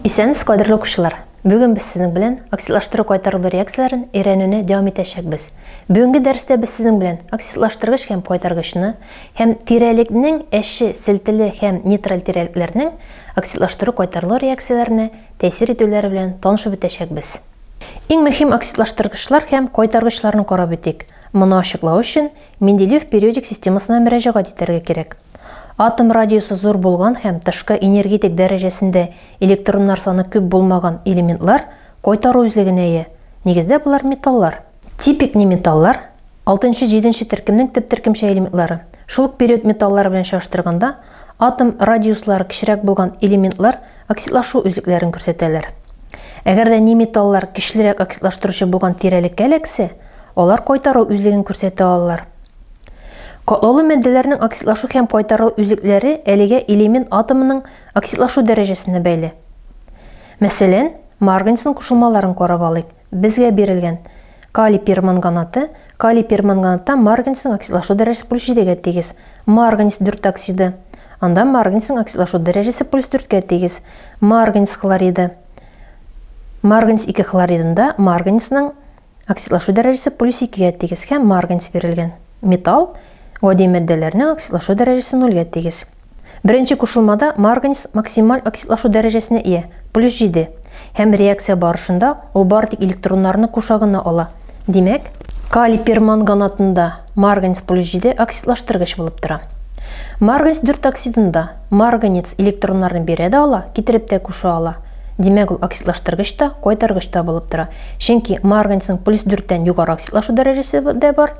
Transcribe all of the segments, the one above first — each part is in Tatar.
Исәнмесез, кадерле укучылар! Бүген без сезнең белән оксидлаштыру кайтарылу реакцияләрен өйрәнүне дәвам итәчәкбез. Бүгенге дәрестә без сезнең белән оксидлаштыргыч һәм кайтаргычны һәм тирәлекнең әче, селтеле һәм нейтраль тирәлекләрнең оксидлаштыру кайтарылу реакцияләренә тәэсир итүләре белән танышып үтәчәкбез. Иң мөһим оксидлаштыргычлар һәм кайтаргычларны карап үтик. Моны ачыклау өчен Менделеев периодик системасына мөрәҗәгать итәргә кирәк. Атом радиусы зур булган һәм тышкы энергетик дәрәҗәсендә электроннар саны күп булмаган элементлар кайтару үзлегенә ия, нигездә болар металлар. Типик неметаллар, алтынчы-җиденче төркемнең төп төркемчә элементлары. Шул ук период металлары белән чагыштырганда, атом радиуслары кечерәк булган элементлар оксидлашу үзлекләрен күрсәтәләр. Әгәр дә неметаллар көчлерәк оксидлаштыручы булган тирәлеккә эләксә, алар кайтару үзлеген күрсәтә алалар. Катлаулы матдәләрнең оксидлашу һәм кайтарылу үзлекләре әлегә элемент атомының оксидлашу дәрәҗәсенә бәйле. Мәсәлән, марганецның кушылмаларын карап алыйк. Безгә бирелгән калий перманганаты, калий перманганатта марганецның оксидлашу дәрәҗәсе плюс 7-гә тигез. Марганец 4 оксиды. Анда марганецның оксидлашу дәрәҗәсе плюс 4-кә тигез. Марганец хлориды. Марганец 2 хлоридында марганецның Оксидлашу дәрәҗәсе плюс 2-гә тигез һәм марганец бирелгән. Металл гади матдәләрнең оксидлашу дәрәҗәсе нульгә тигез. Беренче кушылмада марганец максималь оксидлашу дәрәҗәсенә ия, плюс 7, һәм реакция барышында ул бары тик электроннарны куша гына ала. Димәк, калий перманганатында марганец плюс 7 оксидлаштыргыч булып тора. Марганец 4 оксидында марганец электроннарны бирә дә ала, китереп тә куша ала. Димәк, ул оксидлаштыргыч та, кайтаргыч та булып тора. Чөнки марганецның плюс дүрттән югары оксидлашу дәрәҗәсе дә бар,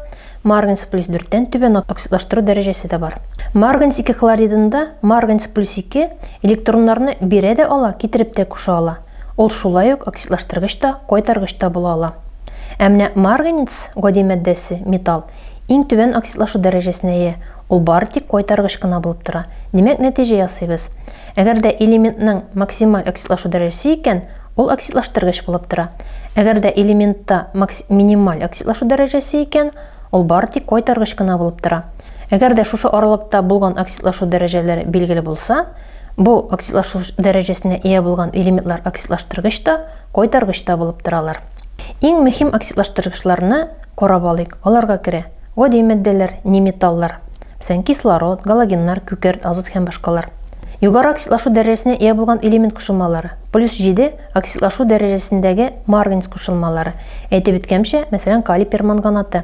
марганец плюс дүрттән түбән оксидлаштыру дәрәҗәсе дә бар. Марганец 2 хлоридында марганец плюс 2 электроннарны бирә дә ала, китереп тә куша ала. Ул шулай ук оксидлаштыргыч та, кайтаргыч та була ала. Ә менә марганец гади матдәсе, металл, иң түбән оксидлашу дәрәҗәсенә ия, ул бары тик кайтаргыч кына булып тора. Димәк, нәтиҗә ясыйбыз. Әгәр дә элементның максималь оксидлашу дәрәҗәсе икән, ул оксидлаштыргыч булып тора. Әгәр дә элементта минималь оксидлашу дәрәҗәсе икән, ул бары тик кайтаргыч кына булып тора. Әгәр дә шушы аралыкта булган оксидлашу дәрәҗәләре билгеле булса, бу оксидлашу дәрәҗәсенә ия булган элементлар оксидлаштыргыч та, кайтаргыч та булып торалар. Иң мөһим оксидлаштыргычларны карап алыйк. Аларга керә гади матдәләр, неметаллар. Мәсәлән, кислород, галогеннар, күкерт, азот һәм башкалар. Югары оксидлашу дәрәҗәсенә ия булган элемент кушылмалары, плюс 7 оксидлашу дәрәҗәсендәге марганец кушылмалары, әйтеп үткәнчә, мәсәлән, калий перманганаты,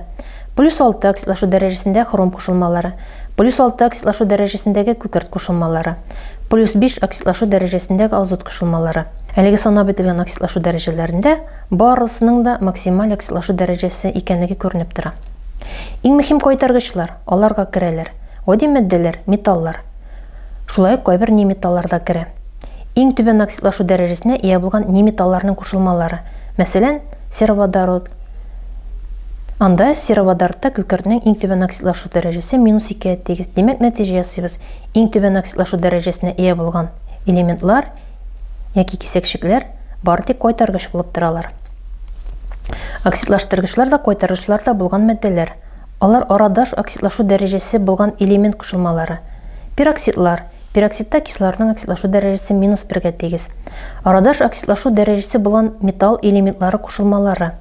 плюс 6 оксидлашу дәрәҗәсендә хром кушылмалары, плюс 6 оксидлашу дәрәҗәсендәге күкерт кушылмалары, плюс 5 оксидлашу дәрәҗәсендәге азот кушылмалары. Әлеге санап үтелгән оксидлашу дәрәҗәләрендә барысының да максималь оксидлашу дәрәҗәсе икәнлеге күренеп тора. Иң мөһим кайтаргычлар, аларга керәләр. Гади матдәләр, металлар. Шулай ук кайбер неметаллар да керә. Иң түбән оксидлашу дәрәҗәсенә ия булган неметалларның кушылмалары. Мәсәлән, сероводород. Анда сероводородта күкертнең иң түбән оксидлашу дәрәҗәсе минус 2 тигез. Димәк, нәтиҗә ясыйбыз. Иң түбән оксидлашу дәрәҗәсенә ия булган элементлар яки кисәкчекләр бары тик кайтаргыч булып торалар. Оксидлаштыргычлар да, кайтаргычлар да булган матдәләр. Алар арадаш оксидлашу дәрәҗәсе булган элемент кушылмалары. Пероксидлар. Пероксидта кислородның оксидлашу дәрәҗәсе минус бергә тигез. Арадаш оксидлашу дәрәҗәсе булган металл элементлары кушылмалары.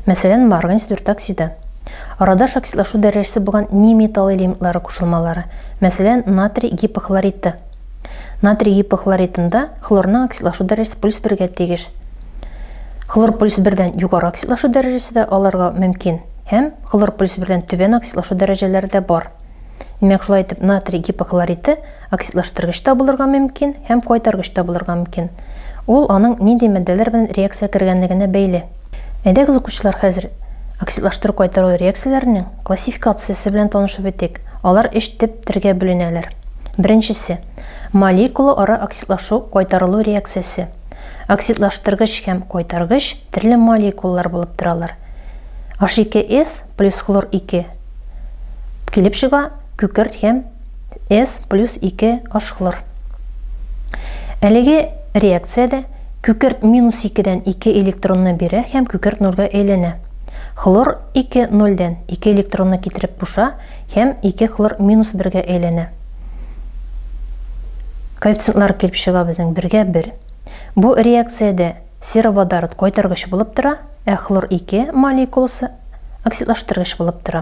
Мәсәлән, марганец дүртоксиды. Арадаш оксидлашу дәрәҗәсе булган неметалл элементлары кушылмалары. Мәсәлән, натрий гипохлориты. Натрий гипохлоритында хлорның оксидлашу дәрәҗәсе плюс бергә тигез. Хлор плюс бердән югары оксидлашу дәрәҗәсе дә алырга мөмкин һәм хлор плюс бердән түбән оксидлашу дәрәҗәләре дә бар. Димәк, шулай итеп, натрий гипохлориты оксидлаштыргыч та булырга мөмкин һәм кайтаргыч та булырга мөмкин. Ул аның нинди матдәләр белән реакция кергәнлегенә бәйле. Әйдәгез, укучылар, хәзер оксидлаштыру-кайтару реакцияләренең классификациясе белән танышып үтик. Алар өч төп төргә бүленәләр. Беренчесе, молекула-ара оксидлашу-кайтарылу реакциясе. Оксидлаштыргыч һәм кайтаргыч төрле молекулалар булып торалар. H2S плюс хлор 2 килеп чыга күкерт һәм S плюс 2 H хлор. Әлеге реакциядә күкерт минус 2-дән 2 электронны бирә һәм күкерт нольгә әйләнә. Хлор 2 нольдән 2 электронны китереп куша һәм 2 хлор минус 1-гә әйләнә. Коэффициентлар килеп чыга безнең бергә 1. Бу реакциядә сероводород кайтаргыч булып тора, ә хлор 2 молекуласы оксидлаштыргыч булып тора.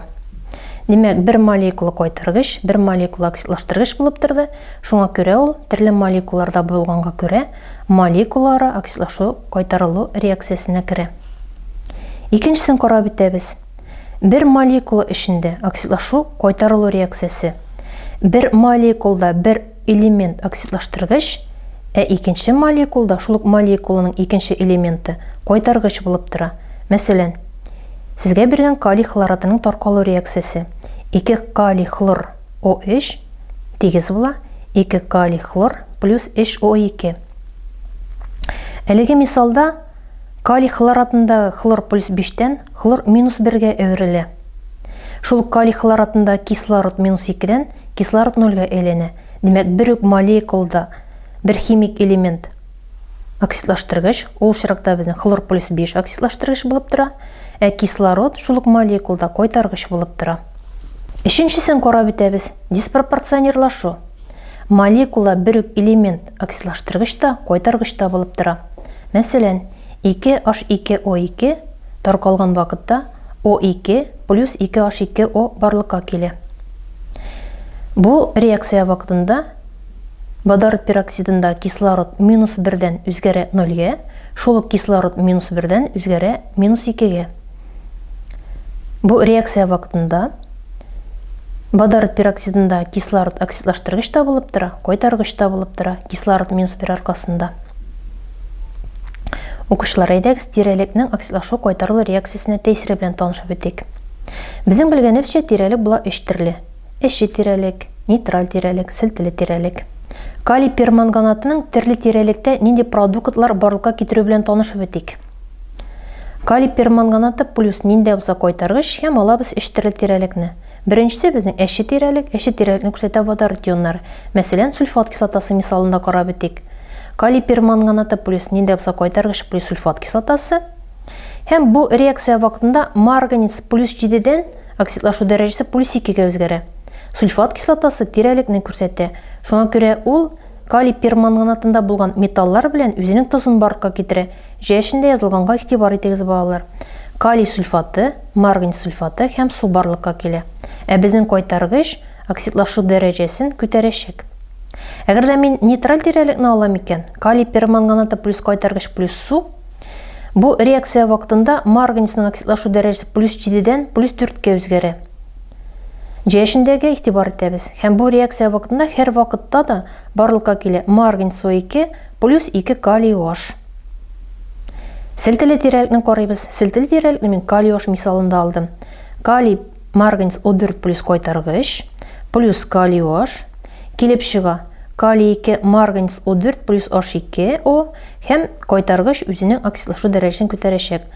Димәк, бер молекула кайтаргыч, бер молекула оксидлаштыргыч булып торды. Шуңа күрә ул төрле молекулаларда булганга күрә, молекулаара оксидлашу кайтарылу реакциясенә керә. Икенчесен карап үтәбез. Бер молекула эчендә оксидлашу кайтарылу реакциясе. Бер молекулда бер элемент оксидлаштыргыч, ә икенче молекулда шул ук молекуланың икенче элементы кайтаргыч булып тора. Мәсәлән, сезгә биргән калий хлоратының таркалу реакциясе. 2 калий хлор OH тигез була 2 калий хлор плюс 3 O2. Әлеге мисалда калий хлоратындагы хлор плюс 5-тән хлор минус 1-гә әверелә. Шул калий хлоратындагы кислород минус 2-дән кислород нольгә әйләнә. Димәк, бер үк молекулада бер химик элемент оксидлаштыргыч, ул очракта безнең хлор плюс 5 оксидлаштыргыч булып тора, ә кислород шул ук молекулада кайтаргыч булып тора. Өченчесен карап үтәбез. Диспропорционирлашу. Молекула бер үк элемент оксидлаштыргыч та, кайтаргыч та булып тора. Мәсәлән, 2H2O2 таркалган вакытта O2 плюс 2H2O барлыкка килә. Бу реакция вакытында водород пероксидында кислород минус бердән үзгәрә нольгә, шул ук кислород минус бердән үзгәрә минус икегә. Бу реакция вакытында водород пероксидында кислород оксидлаштыргыч та булып тора, кайтаргыч та булып тора, кислород минус бер аркасында. Укучылар, әйдәгез, тирәлекнең оксидлашу кайтарылу реакциясенә тәэсире белән танышып үтик. Безнең белгәнебезчә, тирәлек була өч төрле. Әче тирәлек, нейтраль тирәлек, селтеле тирәлек. Калий перманганатының төрле тирәлектә нинди продуктлар барлыкка китерү белән танышып үтик. Калий перманганаты плюс нинди булса кайтаргыч һәм алабыз өч төрле тирәлекне. Беренчесе безнең әче тирәлек, әче тирәлекне күрсәтә водород ионнары. Мәсәлән, сульфат кислотасы мисалында карап үтик. Калий перманганаты плюс нинди булса кайтаргыч плюс сульфат кислотасы. Һәм бу реакция вакытында марганец плюс 7-дән оксидлашу дәрәҗәсе плюс 2-гә үзгәрә. Сульфат кислотасы тирәлекне күрсәтә. Шуңа күрә ул калий перманганатында булган металлар белән үзенең тозын барлыкка китерә. Җә эчендә язылганга игътибар итегез, балалар. Калий сульфаты, марганец сульфаты һәм су барлыкка килә. Ә безнең кайтаргыч оксидлашу дәрәҗәсен күтәрәчәк. Әгәр дә мин нейтраль тирәлекне алам икән, калий перманганаты плюс кайтаргыч плюс су, бу реакция вакытында марганецның оксидлашу дәрәҗәсе плюс 7-дән плюс 4-кә үзгәрә. Җә эчендәгә игътибар итәбез. Һәм бу реакция вакытында һәр вакытта да барлыкка килә марганец О2 плюс 2 калий OH. Селтеле тирәлекне карыйбыз. Селтеле тирәлекне мин калий OH мисалында алдым. Калий марганец О4 плюс кайтаргыч плюс калий OH килеп чыга. Калий 2 марганец О4 плюс H2 О һәм кайтаргыч үзенең оксидлашу дәрәҗәсен күтәрәчәк.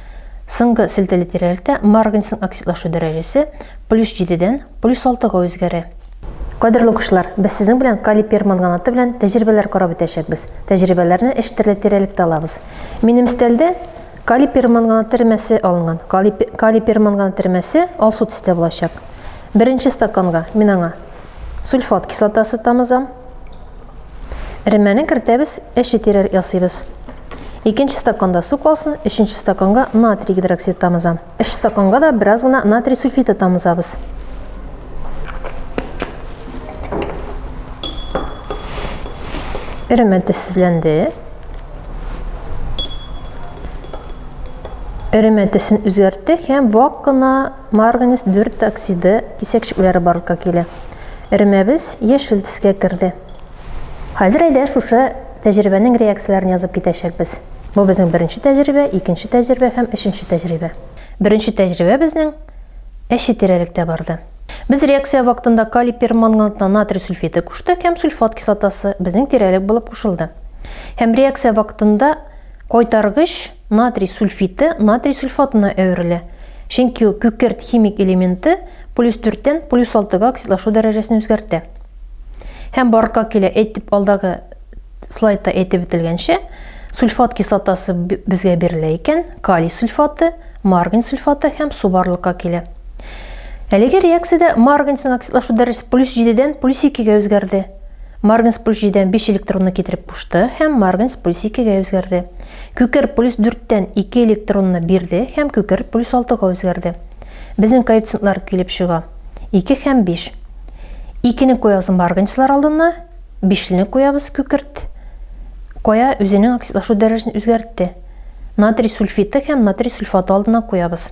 Соңгы селтеле тирәлектә марганецның оксидлашу дәрәҗәсе плюс 7-дән плюс 6-га үзгәрә. Кадерле укучылар, без сезнең белән калий перманганаты белән тәҗрибәләр карап үтәчәкбез. Тәҗрибәләрне өч төрле тирәлектә алабыз. Минем өстәлдә калий перманганаты эремәсе алынган. Калий, калий перманганат эремәсе алсу төстә булачак. Беренче стаканга мин аңа сульфат кислотасы тамызам. Эремәне кертәбез, әче тирәлек ясыйбыз. Икенче стаканда су калсын, өченче стаканга натрий гидроксид тамызам. Өч стаканга да бераз гына натрий сульфиты тамызабыз. Эремә төссезләнде. Эремә төсен үзгәртте һәм вак кына марганец 4 оксиды кисәкчекләре барлыкка килә. Эремәбез яшел төскә керде. Хәзер әйдә шушы тәҗрибәнең реакцияләрен язып китәчәкбез. Бу безнең беренче тәҗрибә, икенче тәҗрибә һәм өченче тәҗрибә. Беренче тәҗрибә безнең әче тирәлектә барды. Без реакция вакытында калий перманганатына натрий сульфиты куштык һәм сульфат кислотасы безнең тирәлек булып кушылды. Һәм реакция вакытында кайтаргыч натрий сульфиты натрий сульфатына әверелә. Чөнки күкерт химик элементы плюс 4-тән плюс 6-га оксидлашу дәрәҗәсен үзгәртә. Һәм барлыкка килә, әйтеп алдагы слайдта әйтеп үтелгәнчә, сульфат кислотасы безгә бирелә икән, калий сульфаты, марганец сульфаты һәм су барлыкка килә. Әлеге реакциядә марганецның оксидлашу дәрәҗәсе плюс 7-дән плюс 2-гә үзгәрде. Марганец плюс 7-дән 5 электронны китереп кушты һәм марганец плюс 2-гә үзгәрде. Күкерт плюс 4-тән 2 электронны бирде һәм күкерт плюс 6-га үзгәрде. Безнең коэффициентлар килеп чыга. 2 һәм 5. 2-не куябыз марганецлар алдына, 5-лене куябыз күкерт. Кая үзенең оксидлашу дәрәҗәсен үзгәртте. Натрий сульфиты һәм натрий сульфаты алдына куябыз.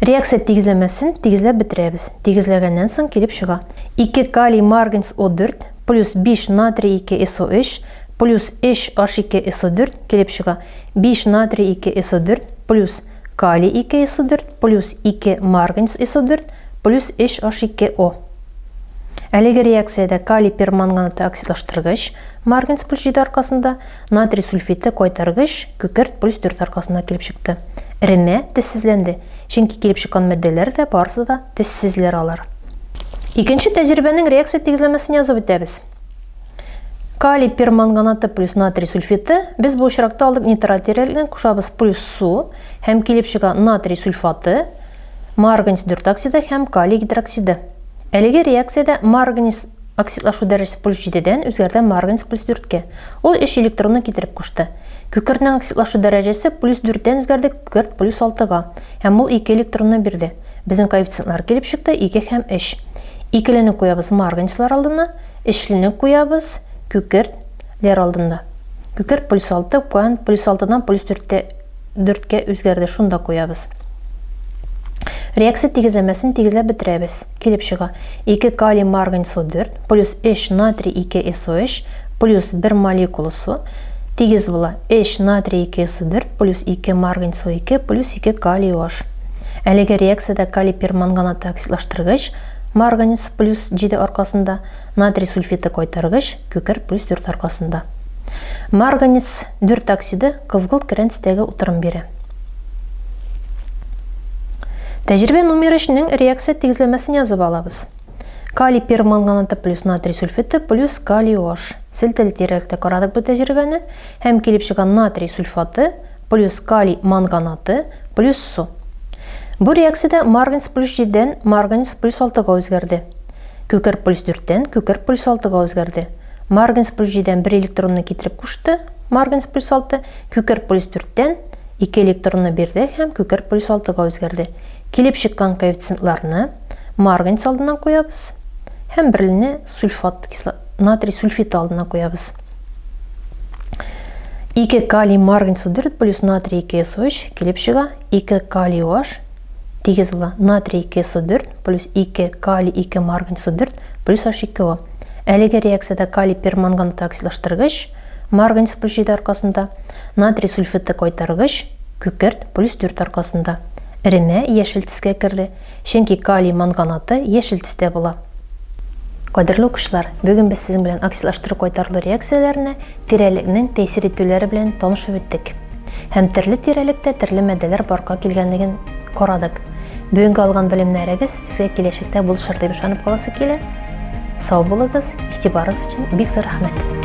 Реакция тигезләмәсен тигезләп бетерәбез. Тигезләгәннән соң килеп чыга. 2 калий марганец О4 плюс 5 натрий 2 СО3 плюс 3 H2 СО4 килеп чыга. 5 натрий 2 СО4 плюс калий 2 СО4 плюс 2 марганец СО4 плюс 3 H2О. Әлеге реакциядә калий перманганаты оксидлаштыргыч марганец плюс 7 аркасында Натрий сульфиты кайтаргыч күкерт плюс 4 аркасында килеп чыкты. Эремә төссезләнде, чөнки килеп чыккан матдәләр дә барысы да төссезләр алар. Икенче тәҗрибәнең реакция тигезләмәсен язып үтәбез. Калий перманганаты плюс натрий сульфиты. Без бу очракта алдык нейтраль тирәлеген, кушабыз плюс су һәм килеп чыга натрий сульфаты, марганец 4 оксиды һәм калий гидроксиды. Әлеге реакциядә марганец Оксидлашу дәрәҗәсе плюс җидедән үзгәрде марганец плюс дүрткә. Ул өч электронны китереп кушты. Күкертнең оксидлашу дәрәҗәсе плюс дүрттән үзгәрде күкерт плюс алтыга. Һәм ул ике электронны бирде. Безнең коэффициентлар килеп чыкты 2 һәм 3. Икелене куябыз марганецлар алдына, өчлене куябыз күкерт ләр алдында. Күкерт плюс 6, куян плюс 6-дан плюс 4-тә 4-кә үзгәрде, шунда куябыз. Реакция тигезләмәсен тигезләп бетерәбез. Килеп чыга. 2 калий марганец 4 плюс 3 натрий 2 СО3 плюс 1 молекула су тигез була 3 натрий 2 СО4 плюс 2 марганец О2 плюс 2 калий OH. Әлеге реакциядә калий перманганаты оксидлаштыргыч марганец плюс 7 аркасында, натрий сульфиты кайтаргыч күкерт плюс 4 аркасында. Марганец 4 оксиды кызгылт көрән төстәге утырым бирә. Тәҗрибә номер 3-нең реакция тигезләмәсен язып алабыз. Калий перманганаты плюс натрий сульфиты плюс калий OH. Селтеле тирәлектә карадык бу тәҗрибәне һәм килеп чыккан натрий сульфаты плюс калий манганаты плюс су. Бу реакциядә марганец плюс 7-дән марганец плюс 6-га үзгәрде. Күкерт плюс 4-тән күкерт плюс 6-га үзгәрде. Марганец плюс 7-дән бер электронны китереп кушты, марганец плюс 6, Күкерт плюс 4-тән 2 электронны бирде һәм күкерт плюс 6-га үзгәрде. Килеп чыккан коэффициентларны марганец алдына куябыз һәм берлене сульфат кисло натрий сульфиты алдына куябыз. 2 калий марганец 4 плюс натрий 2 СО3 килеп чыга 2 калий OH тигез була натрий 2 СО4 плюс 2 калий 2 марганец 4 плюс H2O. Әлеге реакциядә калий перманганаты оксидлаштыргыч Марганец плюс 7 аркасында, натрий сульфиты кайтаргыч, күкерт плюс 4 аркасында. Эремә яшел төскә керде, чөнки калий манганаты яшел төстә була. Кадерле укучылар, бүген без сезнең белән оксидлаштыру кайтарылу реакцияләренә тирәлекнең тәэсир итүләре белән танышып үттек. Һәм төрле тирәлектә төрле матдәләр барка килгәнлеген карадык. Бүгенге алган белемнәрегез сезгә киләчәктә булышыр дип ышанып каласы килә. Сау булыгыз, игътибарыгыз өчен бик зур рәхмәт.